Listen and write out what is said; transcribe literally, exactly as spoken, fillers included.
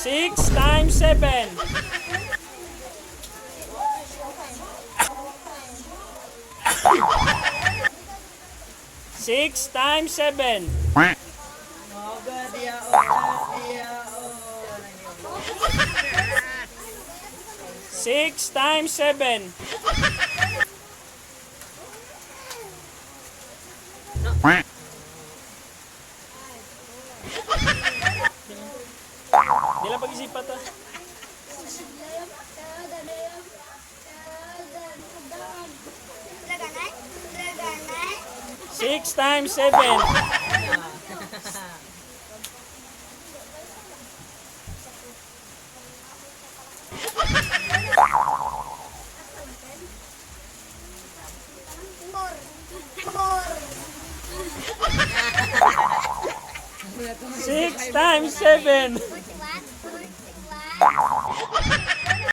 Six times seven. Six times seven. Six times seven. Dila pag-isipa ta. Six times seven. Six times seven.